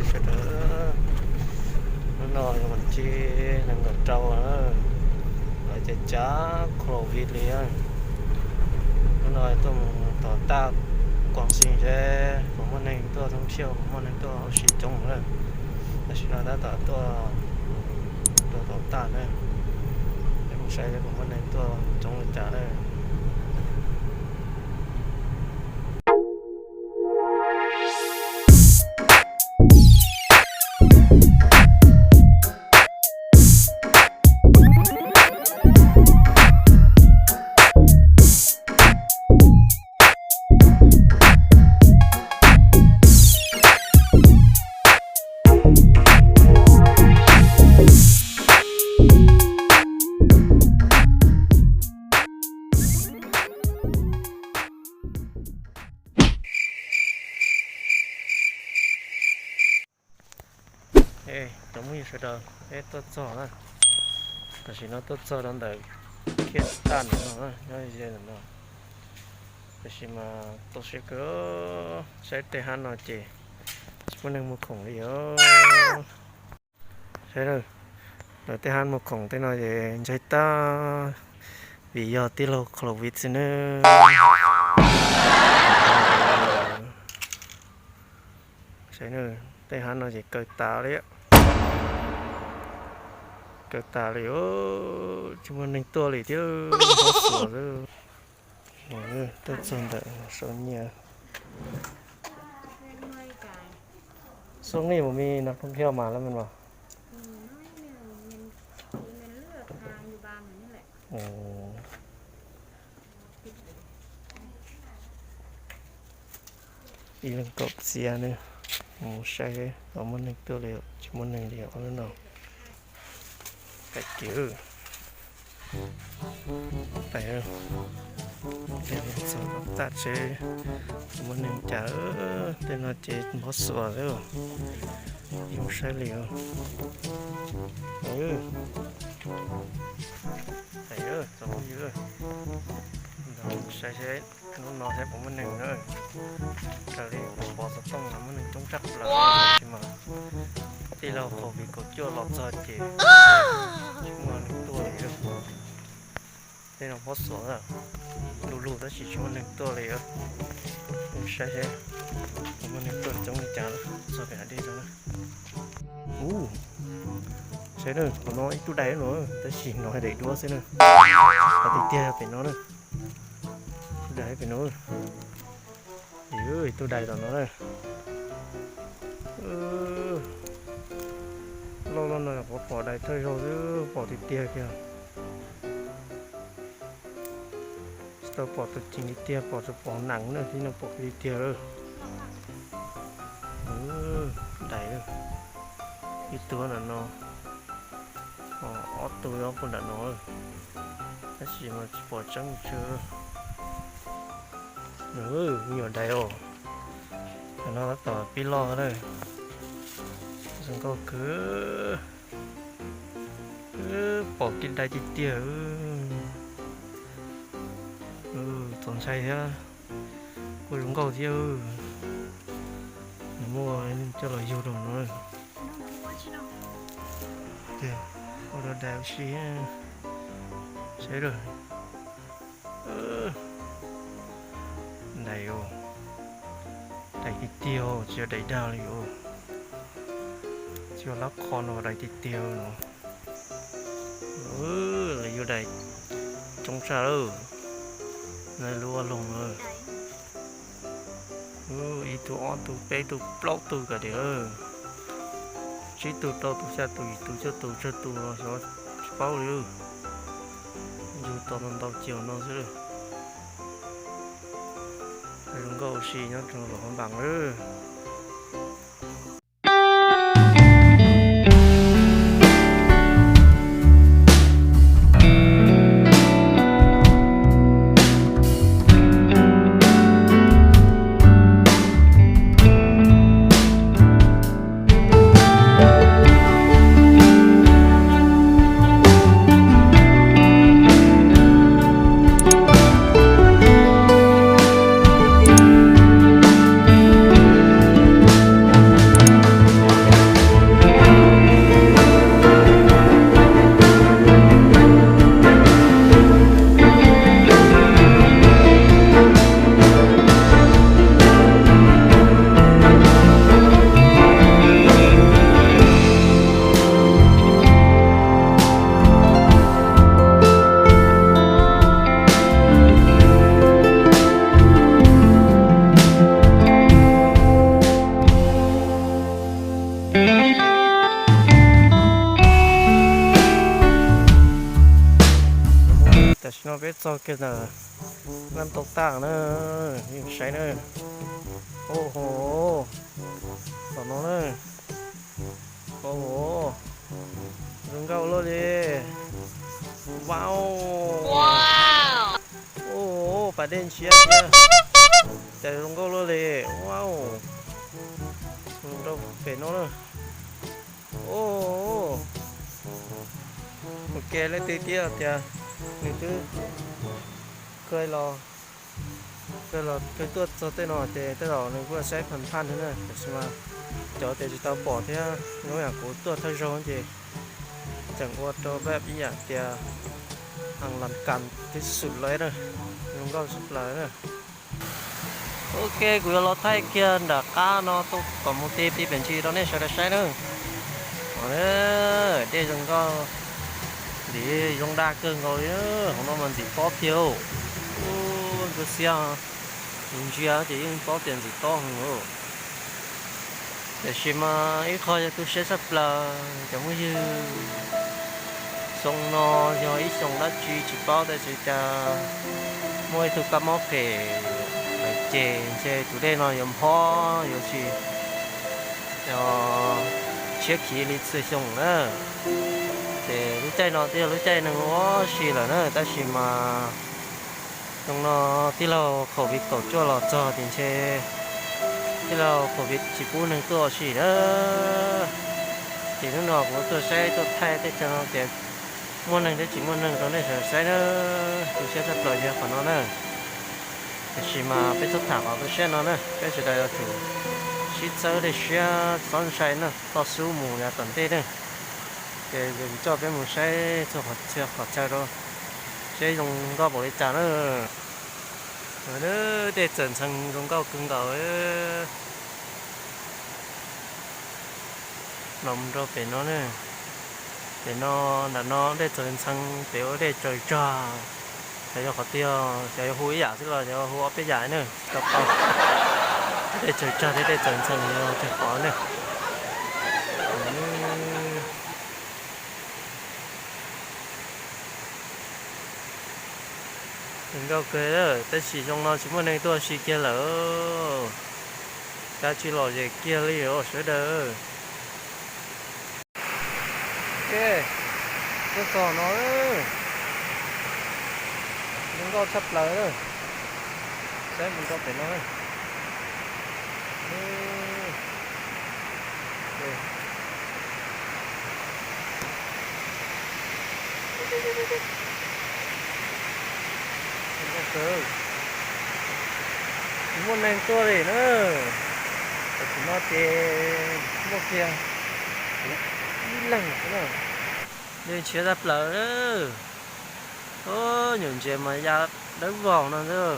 Sawv daws, hnub no yog vas thib nees nkaum rau na, lawv ces cav covid li. Hnub no tuaj mus tom taj Kuam Xis seb puas muaj neeg tuaj thoob thiaus, puas muaj neeg tuaj ua si coob na. Tam sim no tab tom tuaj rau tom taj na, peb mus saib seb puas muaj neeg tuaj coob li cas na. Cov phooj ywg sawv daws, peb tuaj txog na. Tam sim no tuaj txog rau ntawm khiab taj ntawm no na, nyob ze ntawm no. Tam sim mas tau siab kawg, saib tej hab no ces tsis muaj neeg muag khoom li os. Saib, lawv tej hab muag khoom tej no ces ntshai tag vim yog tij laug covid xwb na. Saib, tej hab no ces kaw tas li, kaw tas li, tsis muaj neeg tuaj li thiab, mob xuas xwb. Tuaj txog ntawm sau nyiaj. Xub nij mus mi nab thoob thiab mas lab me los. Ib leeg kaum txhiab ne, mus saib seb puas muaj neeg tuaj li, tsis muaj neeg li ob lub no. Pais kiv, pais, txog tom taj tsev, puas muaj neeg cas, tej no ces mob xuas xwb, tsis mus saib li. Pais, txog phooj ywg, ntawd saib seb hnub no saib puas muaj neeg na. Raws li kuv pom xov tooj no muaj neeg coob tshaj plaws, tab sis mas tij laug covid kaum cuaj los txog ces tsis muaj neeg tuaj li. Tej no mob xuas, du lug tab sis tsis muaj neeg tuaj li. Saib seb puas muaj neeg tuaj coob li cas txog pem hav dej no. Ub, saib na, qhov no ib tug dais no, tab sis no hais daim duab xwb na. Qhov tiag tiag pem no na, ib tug dais pem no. Ib tug dais tom no na. Loj loj no pom pom dais thawj zaug xwb, pom tiag tiag kiag. Tsis tau pom tus ceev tiag tiag, pom tsuas pom nees na, tib no pom tiag tiag lawm. Dais, ib tug nram no, ob tug ob pug nram no, tab sis mas tsis pom tseeb tshwm. Me nyuam dais os, no tab tom pib loj na, zoo nkauj kawg. Pom kiag dais tiag tiag. Txaus ntshai thiab, kuj zoo nkauj thiab. Nws muaj coj los yug rau no. Ua rau dais ua si, saib lawm. Dais os, dais tiag tiag, tsis yog dais dag li os. Tsis yog lab qho no, dais tiag tiag no. Lawv yug dais coob tshaj lawm, lub vaj loog na. Ib tug ob tug peb tug plaub tug kav tias, tsib tug rau tug xya tug yim tug cuaj tug tsawg tug los xyov tsis paub li. Yug tau ntau ntau cia no xwb. Zoo nkauj ua si nyob rau Luam Phab Npas lawm. No peb txog kiag ntawm Nam Tau Tag na, yeej saib na. Ub ho, tom no na. Ub ho, zoo nkauj luaj li. Wow. Ub ho, pas dej ntshiab thiab. Cas zoo nkauj luaj li. Wow. Rau pem no na. Ub ho, mus ke leej twg thiab tias nws twb kawg los, kawg los kawg tuaj txog tej no ces tej zaum nws kuj saib phaj phaj thiab na, tiam sis mas cov tias tsis tau pom thiab, zoo yam kuv tuaj thawj zaug ces tseem ua rau peb ib yam tias a las kas tib xwm lawm na, zoo nkauj tshaj plaws na. Ok, kuv yuav los thaij kiag nram qab no tuaj kom mus ti ti pem ntsis rau nej sawv daws saib na. Dej zoo nkauj, ntxim zoo dag kawg nkaus li. Hauv no mas ntxim tob tiag. Ub, ntsuab xiab, ntsia ces yeej paub tias ntxim tob heev. Tiam sis mas ib qho yog tu siab tshaj plaws cov phooj ywg, xyoo no yog ib xyoo dab tsi tsis paub tab sis cas muaj ib tug kab mob phem lawv ces ntshe tus dej no yuav nphob yuav tsis, yog tshiab khiv li txhua xyoo na. Ces lub caij no twb yog lub caij neeg ua si lawm na tab sis mas xyoo no tij laug Covid kaum cuaj los txog ces ntshe tij laug Covid tsis pub neeg tuaj ua si na. Ces hnub no kuv tuaj saib tuaj thaij tej chaw no ces muaj neeg thiab tsis muaj neeg rau nej sawv daws saib na. Tu siab tshaj plaws yog qhov no na. Tiam sis mas peb txhob tham qhov tu siab no na, peb sawv daws yuav tsum sib txawb dej siab txhob ntshai na, toj xub mus yav tom ntej na. Ces kuv coj peb mus saib txhua qhov chaw rau seb zoo nkauj npaum li cas na. Dej txawm ntxhee zoo nkauj kawg nkaus. Los mus rau pem no na, pem no, nram no dej txawm ntxhee, pem ua dej tsaws tsag. Xyov yog qhov twg, xyov yuav hu ib yam xwb los xyov hu ob peb yam na, tsis tau paub. Dej tsaws tsag thiab dej txawm ntxhee yog twg qhov na. Zoo nkauj kawg, tab sis xyoo no tsis muaj neeg tuaj ua si kiag lawm. Kav tsij lom zem kiag li os sawv daws. Tuaj txog no, zoo nkauj tshaj plaws. Saib mus rau pem no. Tsis muaj neeg tuaj li na. Tam sim no ces muaj kiag ib leeg xwb na. Dej ntshiab tshaj plaws. Nyuam ntses mas ya dawb vog no xwb.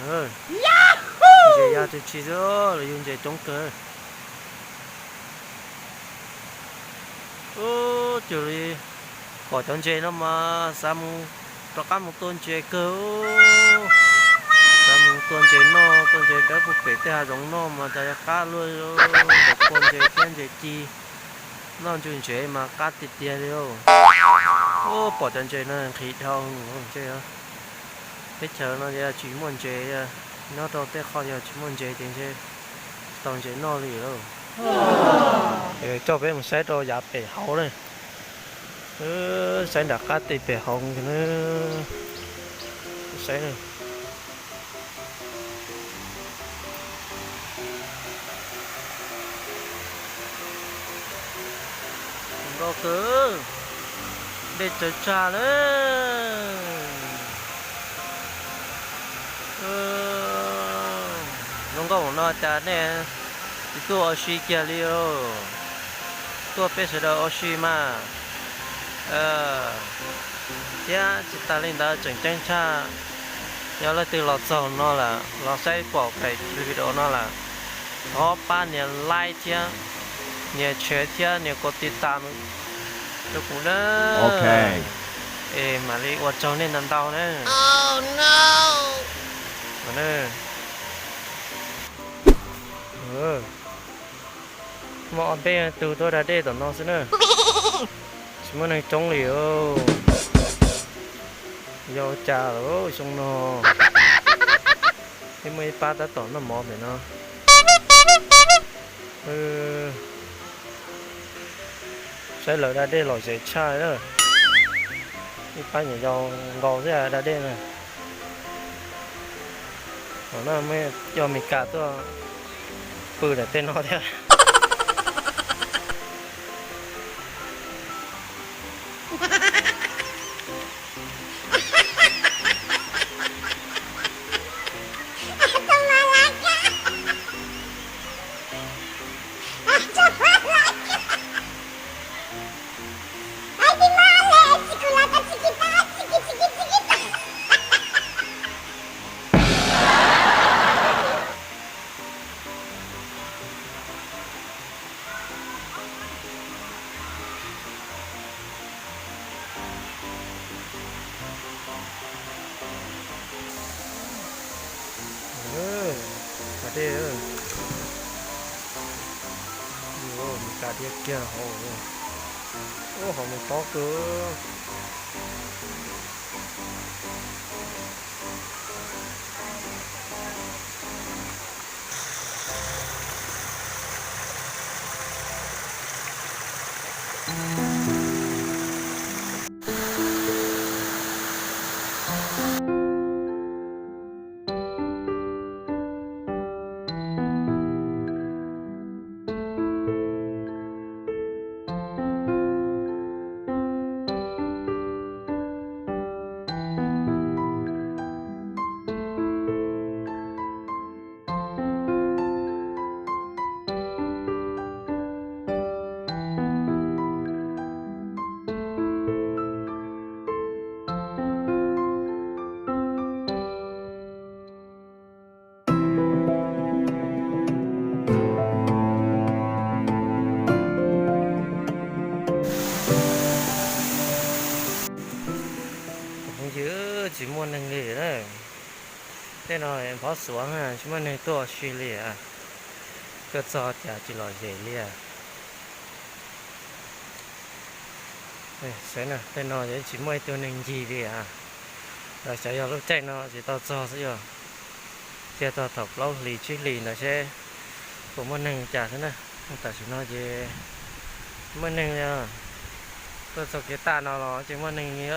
Ntses ya tsis tsis xwb, los yug ntses coob kawg. Ub, cuag li pom cov ntses no mas xav mus rov qab mus tua ntses kawg. Xav mus tua ntses noj, tua ntses dawb puag pem tej hav zoov noj mas cas yuav qab luaj li. Ntses pua ntses thiab ntses ci, noj ntsuj ntses mas qab tiag tiag li. Ub, pom cov ntses no nqhis dhau. Teb chaws no yog tsis muaj ntses, nyob rau tej qhov yog tsis muaj ntses ces ntshe tsis tau ntses noj li lawm. Coj peb mus saib rau yav pem hauv na. Saib nram qab tej pem hauv na. Saib na. Zoo nkauj kawg, dej tsaws tsag lawm. Zoo nkauj no cas nej tsis tuaj ua si kiag li. Tuaj peb sawv daws ua si mas. Thiab tsis tas li ntawd tseem ceeb tshaj, yog leej twg los txog no lawm los saib pom daim video no lawm, thov pab nias like thiab nias share thiab nias kov tiv tam rau kuv na. Es mam li ua tsaug nej ntau ntau na. Muaj ob peb tug tuaj da dej tom no xwb na. Muaj neeg coob li. Yog ua cas lawm xyoo no, twb muaj ib pab tab tom noj mov pem no. Saib lawv da dej lom zem tshaj na. Ib pab nyuam yaus nkaus thiab da dej na. Thaum no muaj cov Meskas tuaj pw ntawm tej no thiab. Ka dej, Meskas dhia kiag hauv, ub, hauv mus tob kawg. Tus phooj ywg, tsis muaj neeg li na. Tej no nphob xuav, tsis muaj neeg tuaj ua si li. Tuaj txog cas tsis lom zem li. Saib na, tej no tsis muaj ib tug neeg ncig li. Lawv xav yog lub caij no tsis tau txog xwb yog. Cia txog thaum plaub hlis tsib hlis ntawd seb puas muaj neeg cas xwb na. Tam sim no ces muaj neeg li. Tuaj txog kev tag no los tsis muaj neeg li.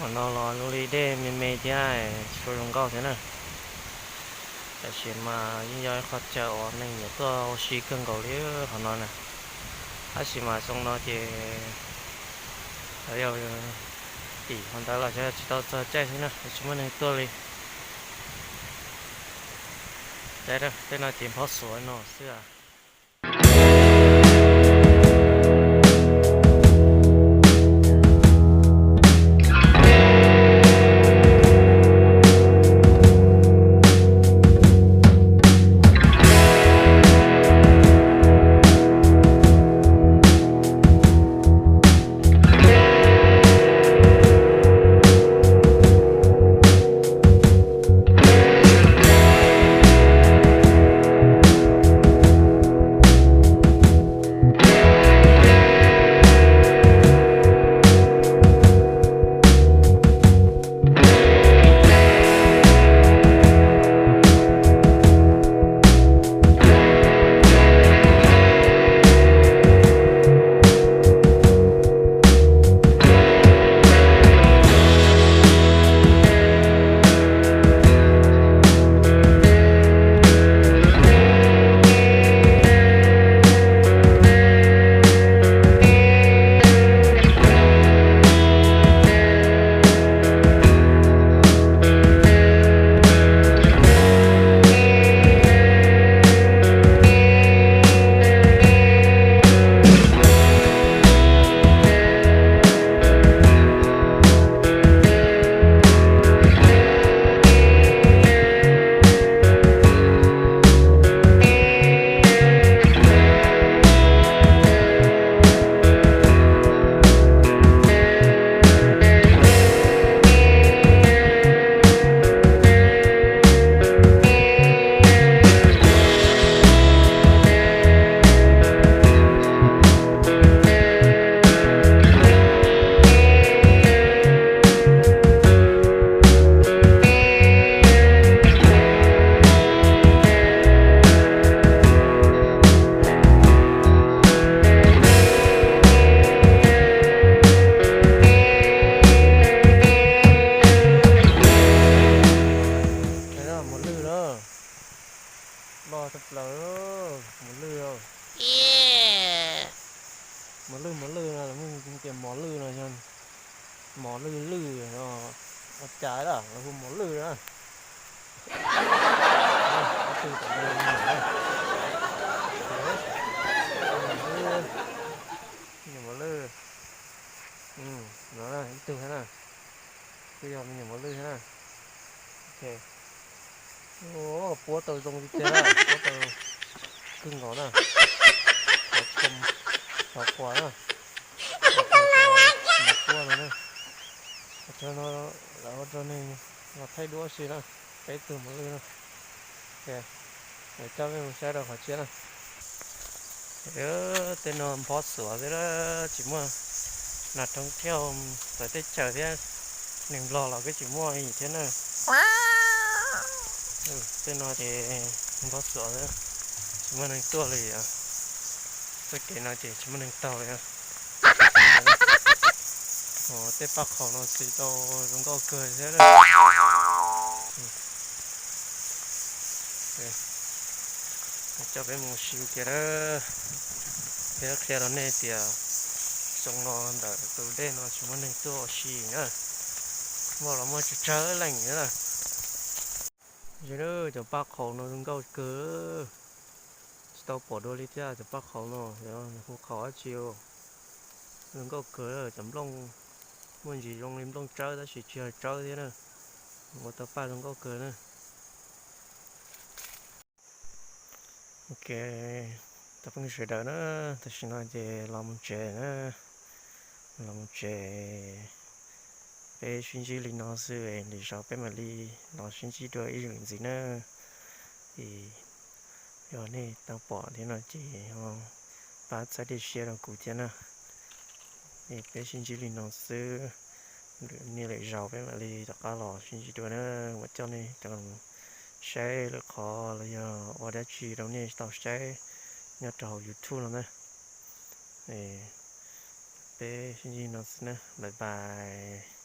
Qhov no los zoo li dej me me thiab, tsis zoo nkauj thiab na. Tab sis mas yeej yog ib qho chaw uas neeg yuav tuaj ua si kawg nkaus li qhov no na. Tab sis mas xyoo no ces yog tim qhov ntawd los xyov tsis tau txog caij xwb na, tsis muaj neeg tuaj li. Tej no ces nphob xuav no xwb. Lawv hu mos lwj na. Ib tug tom no, me nyuam mos lwj no, ib tug thiab na. Twb yog me nyuam mos lwj thiab na. Ok. Puab tau zoo tiag tiag na, puab tau kawg nkaus na. Xov quas na, xov quas no na. Cov no lawv ua rau neeg los thaij duab si na, peb tug mos lwj na. Coj peb mus saib rau qhov tshiab na. Tej no nphob xuav xwb, tsis muaj nas roob thiab, txawv teb chaws thiab, neeg Nplog los kuj tsis muaj thiab na. Tej no ces nphob xuav xwb, tsis muaj neeg tuaj li. Txoj kev no ces tsis muaj neeg taug li. Tej paj qhaus no txi tau zoo nkauj kawg thiab. Coj peb mus ua si tias, thiab qhia rau nej tias xyoo no ntawm tus dej no tsis muaj neeg tuaj ua si na, muaj los muaj tsawg tsawg leej na. Cov paj qhaus no zoo nkauj kawg, tsis tau pom dua li thiab. Cov paj qhaus no hu qhaus dab tsi, zoo nkauj kawg. Cov nplooj muaj ntsis zoo li nplooj tsawb tab sis tsis yog tsawb thiab na. Ua tau paj zoo nkauj kawg na. Ok, cov phooj ywg sawv daws na, tam sim no ces los mus tsev na, los mus tsev. Peb sib ntsib li no xwb, lwm zaus peb mam li los sib ntsib dua ib zaug ntxiv na. Es yog nej tau pom thiab no ces pab txhawb diam siab rau kuv thiab na. Es peb sib ntsib li no xwb, niaj lwm zaus peb mam li rov qab los sib ntsib dua na. Mam coj nej rov saib lwm qhov los yog ua dab tsi rau nej tau saib nyob rau hauv YouTube no na. Peb sib ntsib no xwb na, bye bye.